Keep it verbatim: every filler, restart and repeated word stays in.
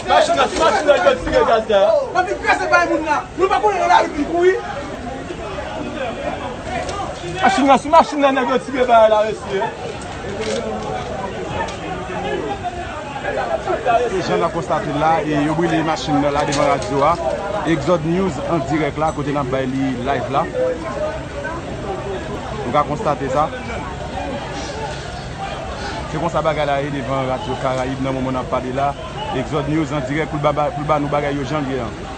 Machin nan, se machin nan yo tire gaz la. Nou pa konnen nan lari pou kouri. Machin nan, sou machin nan nèg yo tire bagay la, mesye. E jan n ap konstate l la, e yo brile machin nan la devan radyo a. Exode News an dirèk la, kote n ap bay li live la. Nou ka konstate sa. Se konsa bagay la ye devan Radyo Karayib nan moman n ap pale la. Exode News an dirèk pou l ba, pou l ba nou bagay yo jan l ye an.